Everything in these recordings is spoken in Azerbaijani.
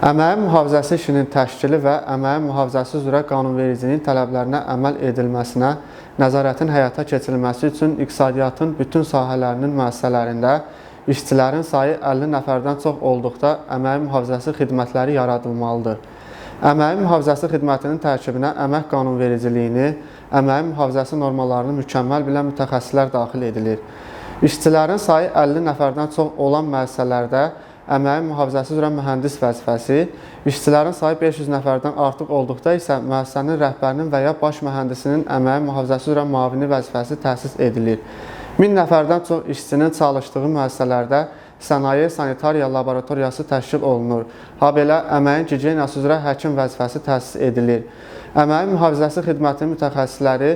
Əməyin mühafizəsi işinin təşkili və əməyin mühafizəsi üzrə qanunvericiliyin tələblərinə əməl edilməsinə nəzarətin həyata keçirilməsi üçün iqtisadiyyatın bütün sahələrinin müəssisələrində işçilərin sayı 50 nəfərdən çox olduqda əməyin mühafizəsi xidmətləri yaradılmalıdır. Əməyin mühafizəsi xidmətinin tərkibinə əmək qanunvericiliyini, əməyin mühafizəsi normalarını mükəmməl bilən mütəxəssislər daxil edilir. İşçilərin sayı 50 nəfərdən çox olan müəssisələrdə əməyin mühafizəsi üzrə mühəndis vəzifəsi, işçilərin sayı 500 nəfərdən artıq olduqda isə müəssisənin rəhbərinin və ya baş mühəndisinin əməyin mühafizəsi üzrə müavini vəzifəsi təsis edilir. 1000 nəfərdən çox işçinin çalışdığı müəssisələrdə sənaye sanitariya laboratoriyası təşkil olunur. Habelə əməyin gigiyenası üzrə həkim vəzifəsi təsis edilir. Əməyin mühafizəsi xidmətinin mütəxəssisləri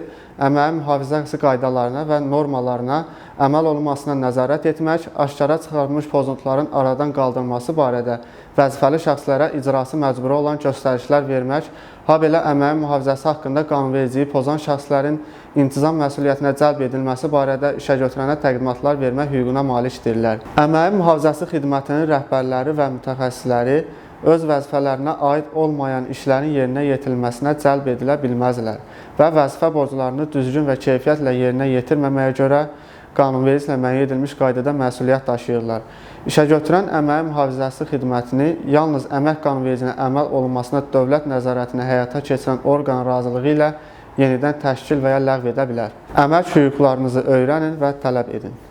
əməyin mühafizəsi qaydalarına və normalarına əməl olunmasına nəzarət etmək, aşkara çıxarılmış pozuntuların aradan qaldırılması barədə vəzifəli şəxslərə icrası məcburi olan göstərişlər vermək, habelə əməyin mühafizəsi haqqında qanunvericiliyi pozan şəxslərin intizam məsuliyyətinə cəlb edilməsi barədə işəgötürənə təqdimatlar vermək hüququna malikdirlər. Əməyin mühafizəsi xidmətinin rəhbərləri və mütəxəssisləri öz vəzifələrinə aid olmayan işlərin yerinə yetirilməsinə cəlb edilə bilməzlər və vəzifə borclarını düzgün və keyfiyyətlə yerinə yetirməməyə görə qanunvericiliklə müəyyən edilmiş qaydada məsuliyyət daşıyırlar. İşəgötürən əməyin mühafizəsi xidmətini yalnız əmək qanunvericiliyinə əməl olunmasına dövlət nəzarətini həyata keçirən orqanın razılığı ilə yenidən təşkil və ya ləğv edə bilər. Əmək hüquqlarınızı öyrənin və tələb edin.